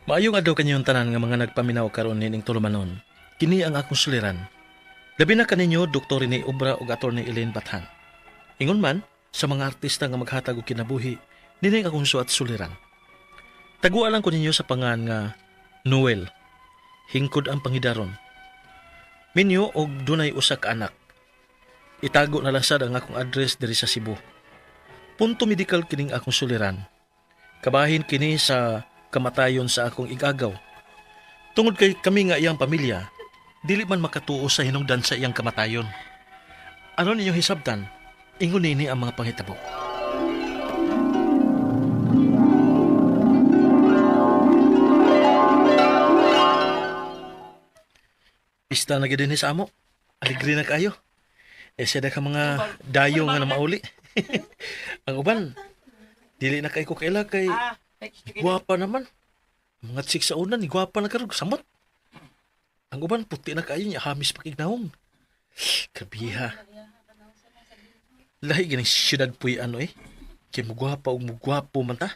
Maayong adlaw kaninyong tanan nga mga nagpaminaw karon nining tulumanon. Kini ang akong suliran. Labi na kaninyo Dr. Rene Obra ug Attorney Elaine Bathan. Ingon man sa mga artista nga maghatag og kinabuhi, nining akong suat suliran. Taguan lang ko ninyo sa pangan nga Noel. Hingkod ang pangidaron. Minyo og dunay usa ka anak. Itago na lang sad ang akong address diri sa Cebu. Punto medical kining akong suliran. Kabahin kini sa kamatayon sa akong igagaw. Tungod kay kami nga iyang pamilya, dili man makatuo sa hinungdan sa iyang kamatayon. Aron ninyong hisabtan, ingon nini ang mga panghitabo. Pista na gyud dinhi sa amo. Aligre na kaayo. Eh siya ka mga dayo nga na mauli. Ang uban, dili na kay ko kaila kay gwapa naman. Mga chicks sa una ni gwapa na karon samot. Ang uban puti na kaayo niya hamis pakignahong. Grabiha. Lahi gining syudad puy ano eh. Kay mugwapa ug mugwapo man ta.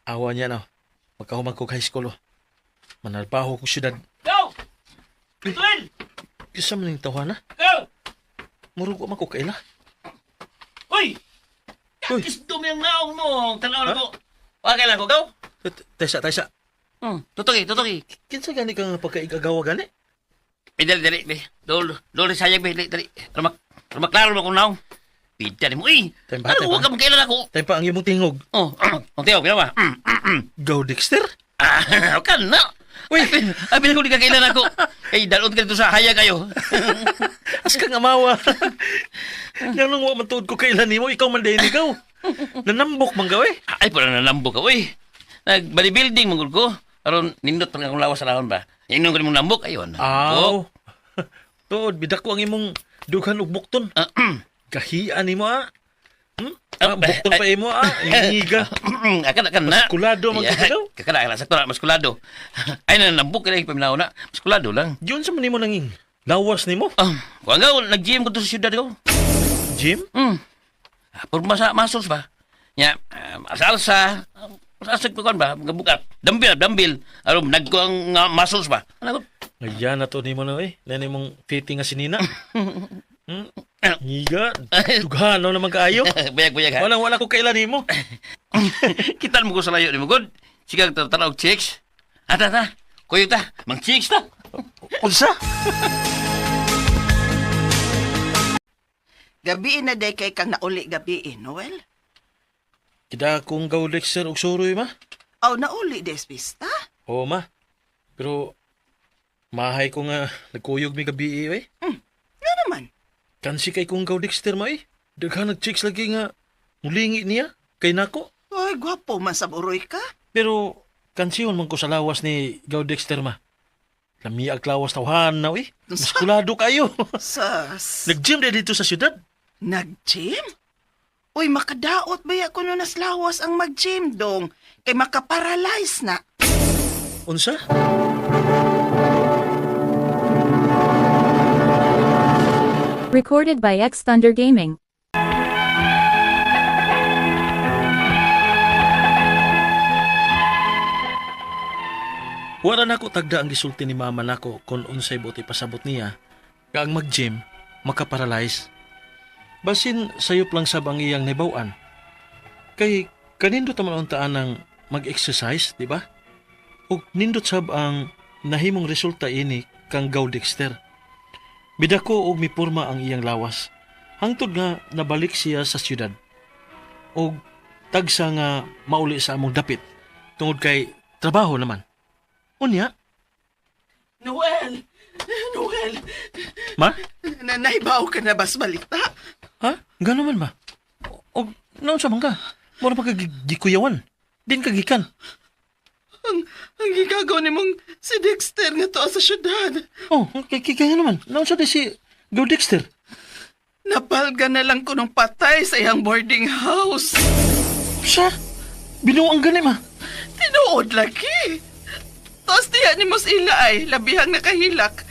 Awa niya no. Magkahuman ko high school oh. Manarbaho kong syudad. Go! Tuwin! Isa man yung tawana. Go! Murag wa man ko kaila. Uy! Uy. Kakis dumi ang naong mo. Tanaw na ko. Okay lang ko, go! Taysa, taysa. Tutuki, tutuki. Kinsa gani ka nga pagkaigagawa gani? Eh, dali, dali, dali. Dol, dol, sayag, be, dali, dali. Rumaklaro mo kong naong. Pita ni mo, eh. Time ba, Ano, time huwag ba? ka magkailan ako. Tayo pa ang imong tingog. Oh, ang tiyaw, ginawa. Go Dexter? Ah, kan na. Uy. Ay, pinag ko kailan ako. Eh, dalot ka dito sa hayag kayo. As kang amawa. Yang nang wa man tuod ko kailan nimo, ikaw man din ikaw. Nanambok man gaw eh. Ay, pala nanambo ka, uy. Nag-bodybuilding, manggol ko. Aron, nindot pa nga akong lawas sa lahon ba? Inom ko nimong nambok, ayun. Aw. Tuod bidak ko ang imong dughan og bukton. Ah, Gahian nimo ah. Hmm? Ah, Ah, bukton pa imo ah. Ngiga. Akan akan na. Maskulado man ka daw. Kakana kana sakto na maskulado. Ay na nambok kay paminaw na. Maskulado lang. Diyon sa man nimo nanging lawas nimo. Ah, kuan gaw nag-gym ko to sa syudad ko. Gym? Purma sa muscles ba? Nya, salsa, salsa ko kon ba, gabukat. Dumbbell, dumbbell. Aron nagko ang nga muscles ba. Ano ko? Nagyan na to nimo na eh. Nani mong fitting nga sinina. Hmm? Ano? Ngiga. Dughan no naman kaayo. Buyag-buyag ha. Walang wala ko kailan nimo. Kita mo ko sa layo nimo god. Sige tanaw og chicks. Ata ta. Kuyo ta, mang chicks ta. Unsa? Gabi na day kay kang nauli gabi eh, Noel. Kida kong gaw lecture og suroy ma. Aw, nauli des pista. Oo ma. Pero mahay ko nga nagkuyog mi gabi eh. Nga naman. Kansi kay kong gaw Dexter ma eh. Daghan nag chicks lagi nga mulingi niya kay nako. Ay, gwapo man sa buroy ka. Pero kansiyon man ko sa lawas ni gaw Dexter ma. Lamiag lawas tawhan na eh. Maskulado kayo. Sas. Nag-gym na dito sa syudad. Nag-gym? Uy, makadaot ba ya kuno nas lawas ang mag-gym dong? Kay makaparalyze na. Unsa? Recorded by X Thunder Gaming. Wala nako tagda ang gisulti ni mama nako kung unsay buti pasabot niya nga ang mag-gym makaparalyze. Basin sayop lang sab ang iyang nahibaw-an. Kay kanindot naman untaan ang mag-exercise, di ba? Ug nindot sab ang nahimong resulta ini kang Gaw Dexter. Bidako og mipurma ang iyang lawas. Hangtod nga nabalik siya sa syudad. Og tagsa nga mauli sa among dapit tungod kay trabaho naman. Unya, Noel! Noel! ma? Na naibaw ka na bas balita? Ha? Gano'n man ba? O, noon sa man ka? Mura pa ka gikuyawan. Din ka gikan. Ang gigagaw ni mong si Dexter nga to sa syudad. Oh, kay kay kaya naman. Noon sa di si Go Dexter. Napalga na lang ko nung patay sa iyang boarding house. Siya? Binuang gani ma. Tinuod lagi. Tapos diya ni Mos Ila ay labihang nakahilak.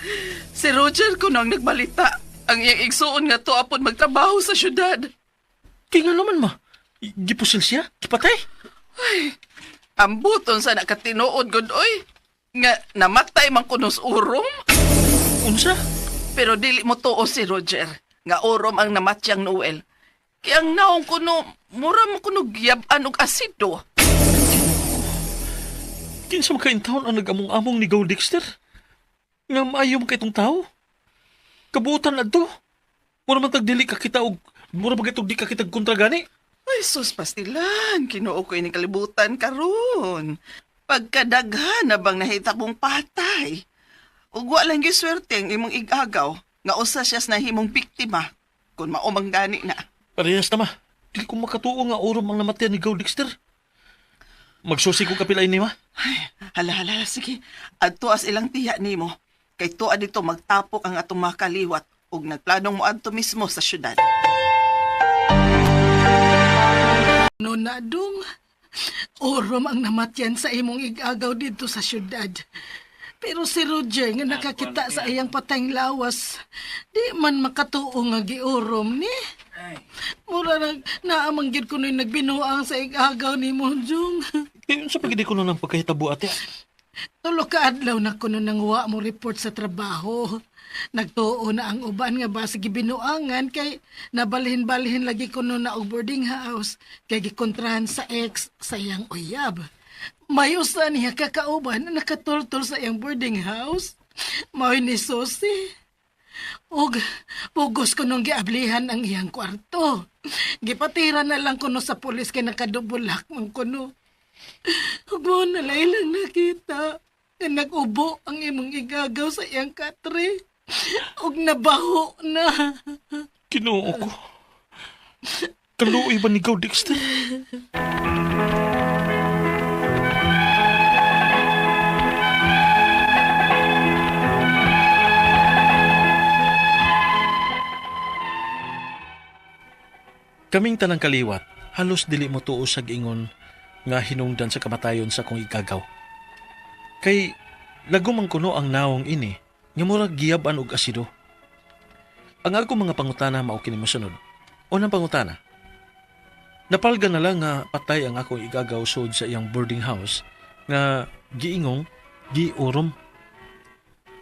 Si Roger ko nang nagbalita. Ang iyang igsuon nga to apod magtrabaho sa syudad. Kaya nga naman ma. Gipusil siya? Gipatay? Ay, Ang buton sa nakatinuod gud oy. Nga namatay man kuno sa urom. Unsa? Pero dili mo tuo si Roger nga urom ang namatyang Noel. Kaya ang naong kuno, mura mo kuno giyab-an og asido. Kinsa man kaintawon ang nag-among-among ni Gaw Dexter? Nga maayo man kay itong tao? Kabuutan adto. Mura man tag dili ka kita og mura man kitog di ka kita kontra gani. Ay, sus pastilan, kinuo ko ini kalibutan karon. Pagkadaghan na bang nahitabong patay. Ug wa lang gyud swerte ang imong igagaw nga usa siya sa nahimong biktima kung mao man gani na. Parehas na ma. Dili ko makatuo nga orom ang namatayan ni Gaw Dexter. Magsusi ko kapilay ni ma. Ay, hala, hala, hala, sige. Adto as ilang tiya nimo. Kay tuwa dito magtapok ang atong mga kaliwat ug nagplanong moadto mismo sa syudad. No na dong, orom ang namatyan sa imong igagaw dito sa syudad. Pero si Roger nga nakakita sa iyang patayng lawas, di man makatuo nga giurom ni. Mura nang naamang gyud kuno'y nagbinuang sa igagaw ni Monjong. Kaya unsa pagidi ko na ng pagkahitabo ate? Tulo ka adlaw na kuno nang wa mo report sa trabaho. Nagtuo na ang uban nga ba sa gibinuangan kay nabalhin-balhin lagi kuno na og boarding house kay gikontrahan sa ex sa iyang uyab. Mayo sa niya kakauban na nakatultol sa iyang boarding house. Mao'y ni Susi. Og pugos ko nung giablihan ang iyang kwarto. Gipatira na lang kuno sa pulis kay nakadubulak man kuno. Ug mo na lang nakita nga nag-ubo ang imong igagaw sa iyang katre. Ug nabaho na. Kinuo ko. Kaluoy ba ni Gaw Dexter? Kaming tanang kaliwat, halos dili mo tuo sa ingon nga hinungdan sa kamatayon sa kong igagaw. Kay lagumang kuno ang naong ini nga murag giyab-an og asido. Ang akong mga pangutana mao kini mosunod. Unang pangutana. Napalga na lang nga patay ang akong igagaw sud sa iyang boarding house nga giingong giurom.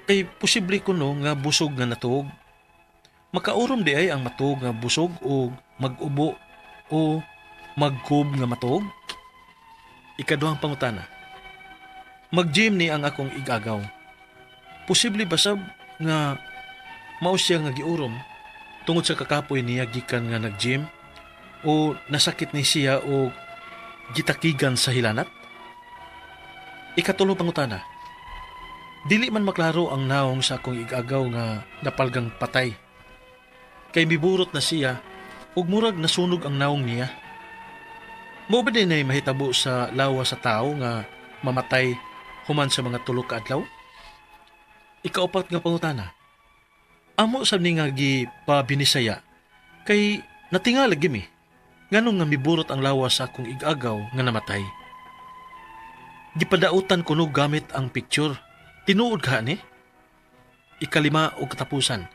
Kay posible kuno nga busog nga natuog. Makaurom di ay ang matuog nga busog o mag-ubo o magkub nga matuog. Ikaduhang pangutana. Mag-gym ni ang akong igagaw. Posible ba sab nga mao siya nga giurom tungod sa kakapoy niya gikan nga nag-gym o nasakit ni siya o gitakigan sa hilanat? Ikatulong pangutana. Dili man maklaro ang naong sa akong igagaw nga napalgang patay. Kay miburot na siya ug murag nasunog ang naong niya. Mao ba din ay mahitabo sa lawa sa tao nga mamatay human sa mga tulo ka adlaw? Ikaupat nga pangutana. Amo sab ni nga gipabinisaya kay natingala gyud mi. Nganong nga miburot ang lawas sa akong igagaw nga namatay. Gipadautan kuno gamit ang picture. Tinuod ka ni? Ikalima o katapusan.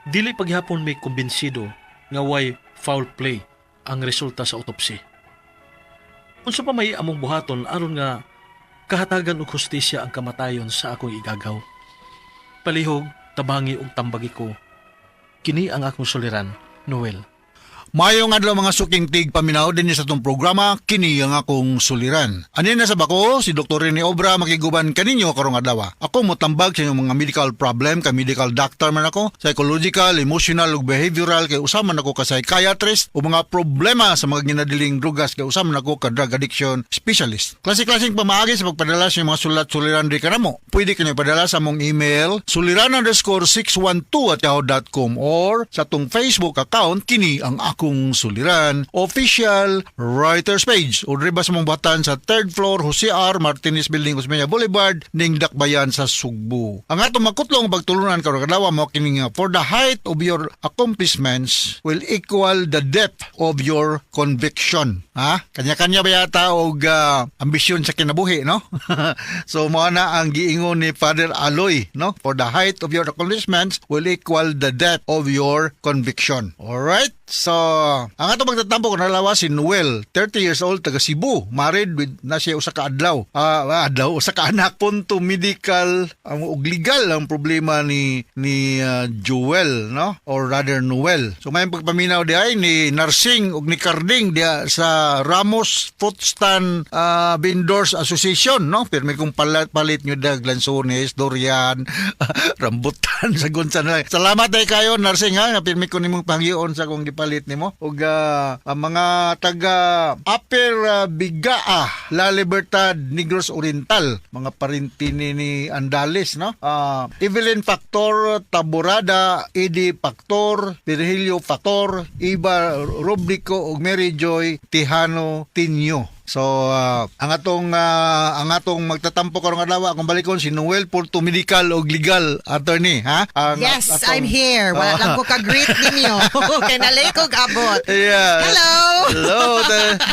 Dili paghapon may kumbinsido nga way foul play ang resulta sa autopsy. Unsa pa may among buhaton aron nga kahatagan og hustisya ang kamatayon sa akong igagaw. Palihog, tabangi og tambagi ko. Kini ang akong suliran, Noel. Mayong adlaw mga suking tig paminaw din sa itong programa kini ang akong suliran. Ani na sa bako si Dr. Rene Obra makiguban kaninyo karong adlaw. Ako motambag sa inyong mga medical problem kay medical doctor man ako, psychological, emotional ug behavioral kay usa man ako ka psychiatrist o mga problema sa mga ginadiling drugas kay usa man ako ka drug addiction specialist. Klase-klaseng pamaagi sa pagpadala sa inyong mga sulat suliran di kanamo. Pwede kanyo ipadala sa among email suliran_612@yahoo.com or sa atong Facebook account kini ang akong suliran official writers page o diri ba sa mong buhatan sa third floor Jose R. Martinez Building, Osmeña Boulevard, ning Dakbayan sa Sugbo. Ang atong makutlong pagtulunan karong adlaw mo kini nga for the height of your accomplishments will equal the depth of your conviction. Ha? Kanya-kanya ba yata og ambisyon sa kinabuhi, no? So mao na ang giingon ni Father Aloy, no? For the height of your accomplishments will equal the depth of your conviction. All right? So, ang ato magtatampo kung nalawa si Noel, 30 years old, taga Cebu, married with na siya usa ka adlaw. Adlaw usa ka anak. Punto medical ang og legal ang problema ni Joel, no? Or rather Noel. So may pagpaminaw di ay ni Narsing ug ni Carding diya sa Ramos Fruit Stand Vendors Association, no? Pero may kung palit nyo dag lansones, durian, rambutan, sa gunsa na lang. Salamat ay kayo, Narsing, ha? Nga pirmi ko nimong panghion sa kong gipalit nimo. Ug ang mga taga Upper Bigaa, La Libertad, Negros Oriental, mga parentini ni Andales, no? Evelyn Factor, Taborada, Eddie Factor, Virgilio Factor, Iba Rubrico ug Mary Joy Tejano Tinio. So ang atong magtatampo karong adlaw akong balikon si Noel Porto, medical og legal attorney, ha? Ang Yes, I'm here. Wala lang ko ka-greet ninyo. Kay na-late kog abot. Hello! Hello.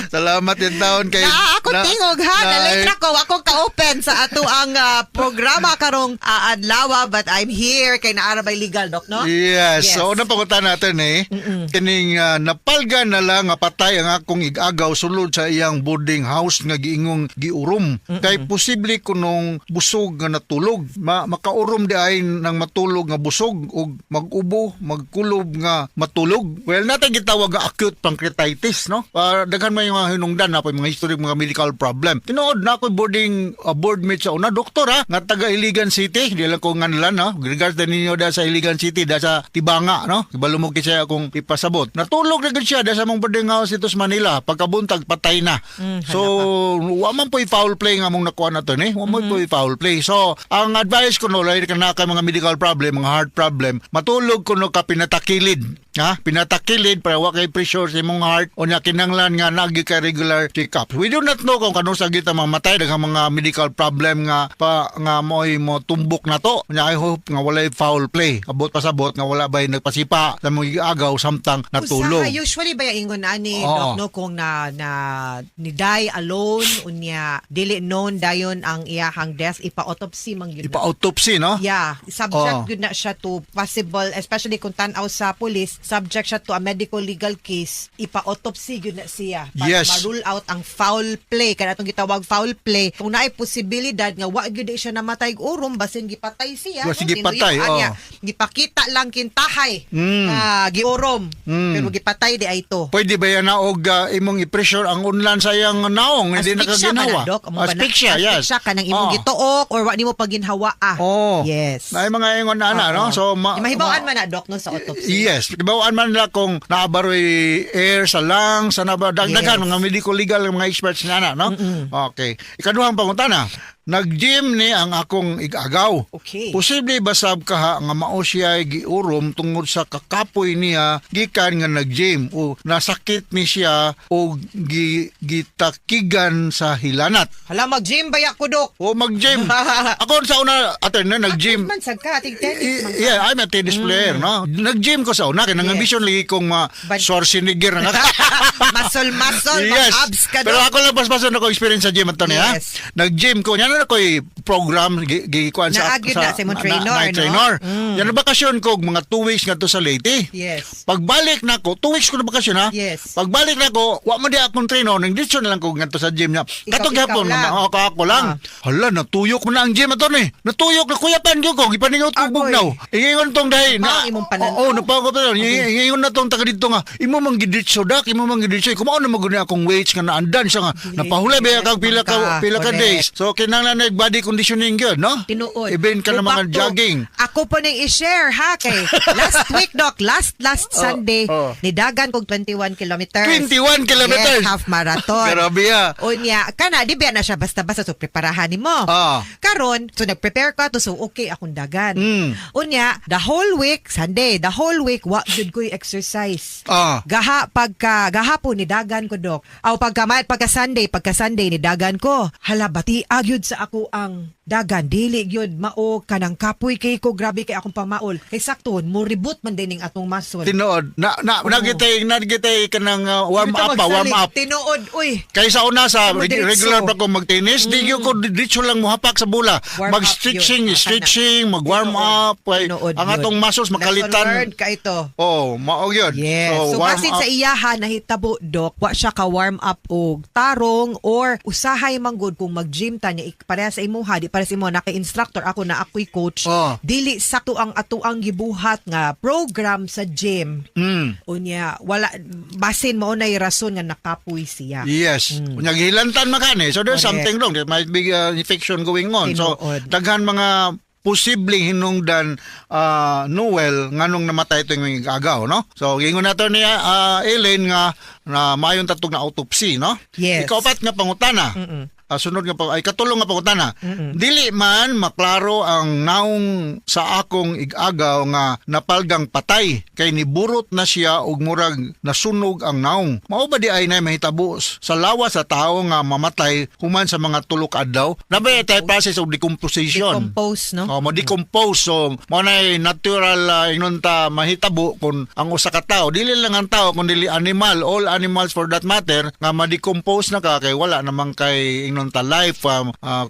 Salamat yung taon kay Na ako tingog ha, na-late na ko. Ako ka-open sa ato ang programa karong adlaw, but I'm here kay naa ra bay legal doc, no? Yes. Yes. So unang pangutan natin eh, kining napalga na lang nga patay ang akong igagaw sulod sa iyang boarding house nga giingong giurom. Kay posible kunong busog nga natulog. Makaurom di ay nang matulog nga busog ug mag-ubo, magkulob nga matulog. Well, natin gitawag nga acute pancreatitis, no? Daghan may mga hinungdan na po mga history mga medical problem. Tinuod na ako boarding board mate sa una, doktor ha, nga taga Iligan City, di lang ko nganlan ha. Regards din ninyo da sa Iligan City, da sa Tibanga, no? Kibalo mo kisaya akong ipasabot. Natulog na gud siya da sa mong boarding house dito sa Manila. Pagkabuntag patay na. So, wa man po'y foul play nga mong nakuha na to ni. Wa man po'y foul play. So, ang advice ko no, lahi ka na kay mga medical problem, mga heart problem, matulog kuno ka pinatakilid. Ha? Pinatakilid para wa kay pressure sa imong heart o nya kinanglan nga nagi kay regular check-up. We do not know kung kanus-a kita mamatay, daghang mga medical problem nga pa nga mo'y mo tumbok na to. Nya I hope nga walay foul play. Abot pasabot nga wala bay nagpasipa sa mga agaw samtang natulog. Usaha, usually ba yung ingon ani, Oo. Doc, no, kung na na ni die alone unya dili known dayon ang iyahang death, ipa-autopsy man gyud na. Ipa-autopsy, no? Yeah, subject Oo. gyud na siya to possible, especially kung tan-aw sa police, subject siya to a medical legal case, ipa-autopsy gyud na siya para ma-rule out ang foul play. Kana atong gitawag foul play, kung naay posibilidad nga wa gyud siya namatay og urom, basin gipatay siya. Basin no? gipatay, Tinuyuan oo. niya. Gipakita lang kintahay nga giurom, pero gipatay di ay to. Pwede ba yan na og imong i-pressure ang unlan sa iyang naong hindi Asphyxia ba nakaginawa? na, Dok? Amo ba na? Asphyxia, yes. Asphyxia ka nang imong gituok or wa nimo paginhawa ah. Oh. Yes. Naay mga ingon na ana, no? Oo. So Mahibaw-an man na, Dok, no, sa autopsy. Yes, hibaw-an man nila kung naabaroy air sa lungs, sa naba dagdagan mga medical legal mga experts na ana, no? Okay. Ikaduhang pangutana, nag-gym ni ang akong igagaw. Posible ba sab kaha nga mao siya giurom tungod sa kakapoy niya gikan nga nag-gym o nasakit ni siya o gitakigan sa hilanat? Hala, mag-gym ba ko, Dok? O mag-gym. Ako sa una, attorney, nag-gym. Man sad ka, tig tennis man ka. Yeah, I'm a tennis player, no? Nag-gym ko sa una, kaya nang ambisyon lagi kong ma Schwarzenegger na Muscle, muscle, mag-abs ka, Pero Dok. ako lang paspasan ako experience sa gym, Anthony, ha? Yes. Nag-gym ko, yan na ako'y program, gikuan sa Naagyo na sa imong trainer, na, no? trainer. Yan na bakasyon ko, og mga 2 weeks nga to sa Leyte. Pagbalik na ko, 2 weeks ko na bakasyon, ha? Yes. Pagbalik na ko, wa mo di akong trainer, nang ditso na lang ko ngadto sa gym niya. Ikaw, Katong ikaw gihapon, lang. ako, ako lang. Hala, natuyok mo na ang gym, Anthony. Natuyok na kuyapan gyud ko, gipaningot ko Agoy. bugnaw. Ingon tong dahil Napaw imong pananaw. Oo, napaw ko pero ingon na tong taga dito nga, imo man giditso dak, imo man giditso. Kumao na maguni akong weights nga naandan siya nga. Napahulay ba kag pila ka days. So kinahanglan na body conditioning gyud, no? Tinuod. Even ka na Go mga back to- jogging. Ako po nang i-share ha kay last week, Doc, last last Sunday nidagan kog 21 kilometers. 21 kilometers. Yes, half marathon. Grabe ah. Unya, kana di ba na siya basta-basta, so preparahan nimo. Karon, so nagprepare ka to, so okay akong dagan. Unya, the whole week, Sunday, the whole week wa jud ko'y exercise. Gaha pagka gahapon ni dagan ko, Dok. Aw pagka Sunday, pagka Sunday ni dagan ko. Hala, bati agyud sa ako ang Dagan dili gyud mao kanang kapoy kay ko, grabe kay akong pamaol. Kay sakto mo reboot man dining atong muscle. Tinuod na na nagitay kanang warm Dito up pa, warm magsalig. up. Tinuod, uy. Kaysa una sa Mo diretso. regular pa ko magtennis, di gyud ko diretso lang mohapak sa bola. Warm up Mag-stretching, yun. Ah, stretching, mag-warm Tinuod. up kay Tinuod ang yun. atong muscles Lesson makalitan. learned ka ito. Oh, mao gyud. Yes. So, warm basin up. sa iyaha nahitabo, dok, wa siya ka warm up og tarong or usahay man gud kung mag-gym ta niya pareha sa imuha, di pareha sa imuha naka-instructor ako na ako'y coach. Oh. Dili sakto ang atuang gibuhat nga program sa gym. Unya wala basin mao nay rason nga nakapoy siya. Yes. Unya gihilantan man kani. So there's Mm. Correct. something wrong. There might be infection going on. So Tinuod. daghan mga posibleng hinungdan, Noel, nganong namatay itong agaw, no? So gingon nato niya Elaine nga na mayon tatog na autopsy, no? Yes. Ikaupat nga pangutana. Sunod nga pa, ay katulong nga pangutana. Dili man maklaro ang naong sa akong igagaw nga napalgang patay kay niburot na siya og murag nasunog ang naong. Mao ba di ay na mahitabo sa lawas sa tawo nga mamatay human sa mga tulo ka adlaw? Nabay tay process of decomposition. Decompose, no? Oh, mo decompose, so mo na natural ingnon ta mahitabo kung ang usa ka tawo, dili lang ang tao kun dili animal, all animals for that matter, nga ma-decompose na ka kay wala namang kay ingnon ta life,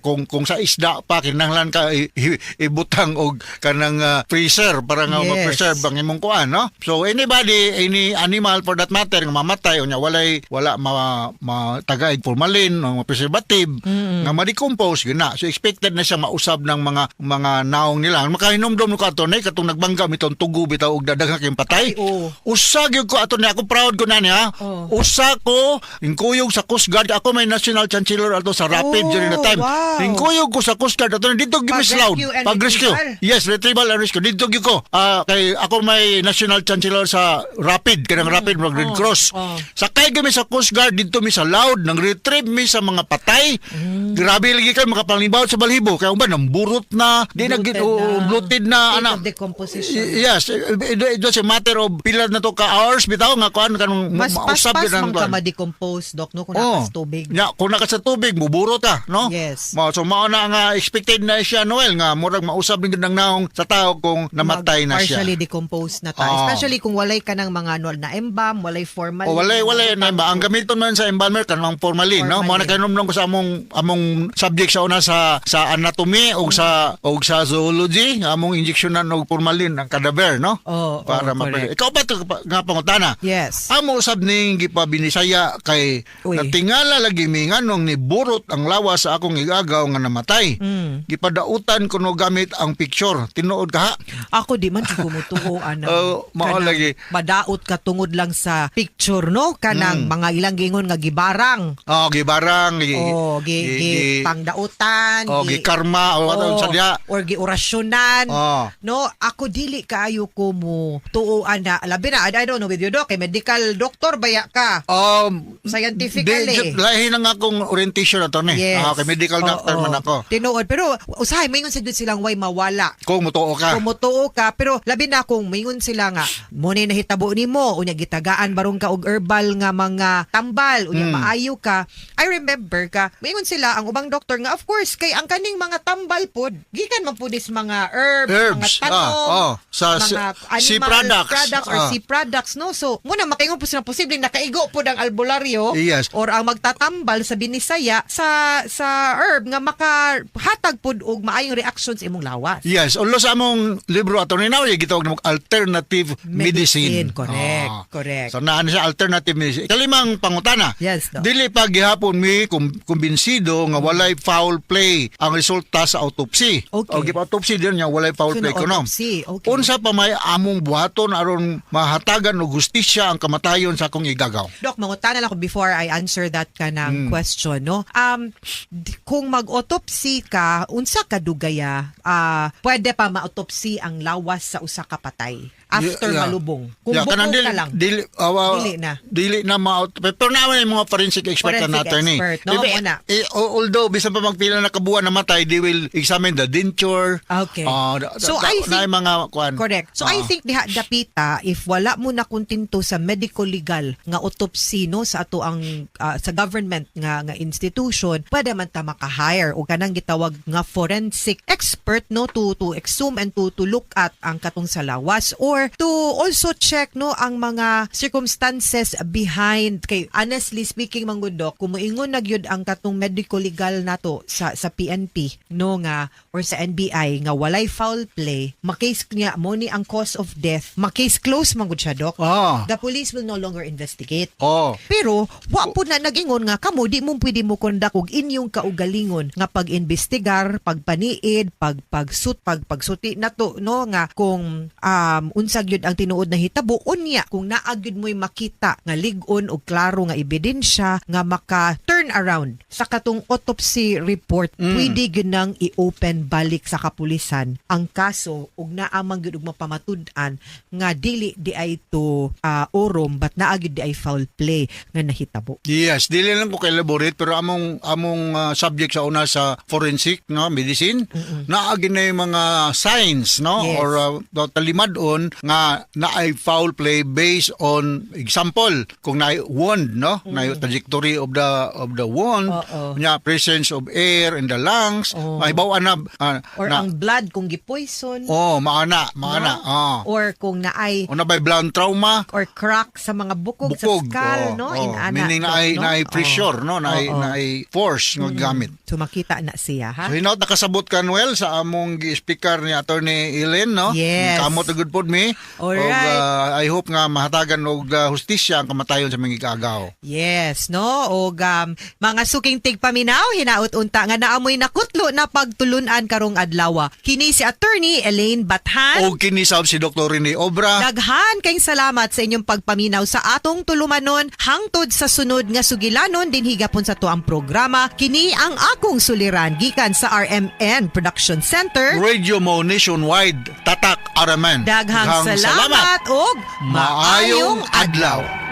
kung sa isda pa kinahanglan ka ibutang og kanang freezer para nga ma-preserve ang imong kuan, no? So anybody, any animal for that matter nga mamatay unya walay wala ma matagaig formalin o mga preservative nga ma-decompose yun na. So expected na siya mausab ng mga naong nila. Makahinumdom ko ato na katong nagbangga mitong tugo bitaw og daghan kayong patay. Ay, oo. Usa gyud ko ato ni, ako proud ko na niya. Oh. Usa ko inkuyog sa Coast Guard. Ako may national chancellor ato sa Rapid during the time. Oh, wow. Inkuyog ko sa Coast Guard ato dito gyud mi Pag-rescue Sloud. and Pag-rescue. retrieval. Yes, retrieval and rescue. Dito gyud ko. Kay ako may national chancellor sa Rapid, kanang Rapid mag Red Cross. Oh. Sakay kami sa Coast Guard dito mi sa Loud nang retrieve mi sa mga patay. Grabe lagi kay makapanglibaw sa balhibo kay uban namburot na, di na Bloated oh, na. bloated na State ana. of decomposition. Yes, it was a matter of pila na to ka hours bitaw nga kuan kanang Mas mausab paspas gyud ang man ka kuan. ma-decompose, dok, no? Kung Oh. nakas tubig. Nya, kung naka sa tubig, muburot ka, no? Yes. Mao, so mao na nga expected na siya, Noel, nga murag mausab din gyud ang naong sa tao kung namatay na siya. Partially decomposed na ta. Oo. Especially kung walay ka ng mga ano, na embalm, walay formal. O walay na ba ang gamiton man sa embalmer kanang formalin, no? Mao na kainomdom ko sa among subject sa una sa anatomy o sa zoology, among injeksyonan og formalin ang cadaver, no? Oo, para oo, correct. Ikaw ba to nga pangutana? Yes. Amo usab ning gipabinisaya kay Uy. natingala lagi mi nganong niburot ang lawas sa akong igagaw nga namatay. Gipadautan kuno gamit ang picture. Tinuod ka ha? Ako di man jud kumutuo ana. Oo, mao Kanang lagi. Madaot ka tungod lang sa picture, no? Kanang mga ilang gingon nga gibarang. Oh, gibarang, gi, Oh, gi, gi, pangdautan, oh, gi karma o oh, sa diha. or giorasyonan. Oh. No, ako dili kaayo ko mo tuo ana. Labi na, I don't know with you, doc, kay medical doctor baya ka. Scientifically. Di, lahi na nga akong orientation ato ni. Yes. Ah, kay medical doctor Oo. man ako. Tinuod. Pero usahay, maingon sa jud silang way mawala. Kung mutuo ka. Kung motuo ka, pero labi na kung maingon sila nga, mo ni nahitabo nimo, unya gitagaan barong ka og herbal nga mga tambal, unya maayo ka. I remember ka, maingon sila ang ubang doktor nga of course kay ang kaning mga tambal pod, gikan man pud is mga herbs, Herbs, mga tanom, oh, sa mga sea animal products. or sea products, no? So, muna makaingon po sila posibleng nakaigo pod ang albularyo Yes. or ang magtatambal sa binisaya sa herb nga makahatag pod og maayong reaction sa imong lawas. Yes, ulo sa among libro ato ni now gitawag na alternative medicine. Medicine, correct, correct. So naan siya alternative medicine. Ikalimang pangutana. Yes, Doc. Dili pa gihapon mi kumbinsido nga walay foul play ang resulta sa autopsy. Okay. O gipa-autopsy din niya walay foul So, play kuno. na-autopsy, okay. Unsa pa may among buhaton aron mahatagan og hustisya ang kamatayon sa akong igagaw? Doc, mangutana lang ako before I answer that kanang question, no? Kung mag-autopsy ka, unsa ka dugaya, pwede pa ma-autopsy ang lawas sa usa ka patay after malubong? Kung Yeah, buko kanang ka dili, lang. Dili, Dili na. Dili na ma pero naman yung mga forensic expert Forensic na attorney. expert, no? Muna. Although, bisan pa magpila na kabuuan namatay, they will examine the denture. Okay. So, So, I think- na yung mga kuan. Correct. So I think diha dapita if wala mo na kontento sa medical legal nga autopsy, no, sa ato ang sa government nga nga institution prosecution, pwede man ta maka-hire og kanang gitawag nga forensic expert, no, to exhume and to look at ang katong sa lawas or to also check, no, ang mga circumstances behind. Kay honestly speaking man gud, Dok, kung moingon na gyud ang katong medico legal nato sa PNP, no, nga or sa NBI nga walay foul play, ma-case niya mo ni ang cause of death, ma-case close man gud siya, Dok. The police will no longer investigate. Pero wa po na nagingon nga kamo di mo pwede mo conduct og inyong kaugalingon nga pag-investigar, pagpaniid, pagpagsuti nato, no, nga kung unsa gyud ang tinuod na hitabo. Unya kung naa gyud mo'y makita nga lig-on og klaro nga ebidensya nga maka turn around sa katong autopsy report, pwede gyud nang i-open balik sa kapulisan ang kaso ug naa man gyud og mapamatud-an nga dili di ay to orom but naa gyud di ay foul play nga nahitabo. Yes, dili lang ko elaborate pero among subject sa una sa forensic, no, medicine, naa gyud na yung mga signs, no, or talimad-on nga naay foul play based on example kung naay wound, no, naay trajectory of the wound, nya presence of air in the lungs, mahibaw na Or na, ang blood kung gipoison. Oh, maana, maana. No? Oh. Or kung naay O na by blunt trauma, or crack sa mga bukog, bukog, sa skull, oh, no, oh. inana, Meaning Dok, naay no? naay pressure, no, naay naay force nga gamit. So makita na siya, ha? So hinaut nakasabot ka, Noel, sa among gi-speaker ni Attorney Ellen, no? Yes. Kamot na gud pod mi. Alright. Og, I hope nga mahatagan og hustisya ang kamatayon sa mga igagaw. Yes, no? Og mga suking tigpaminaw, hinaut unta nga naamoy nakutlo na pagtulunan karong adlaw. Kini si Attorney Elaine Bathan. Og kini sab si Dr. Rene Obra. Daghan kayong salamat sa inyong pagpaminaw sa atong tulumanon hangtod sa sunod nga sugilanon dinhi gapon sa tuang programa. Kini ang akong suliran gikan sa RMN Production Center. Radio Mo Nationwide, Tatak RMN. Daghang salamat, og Maayong adlaw.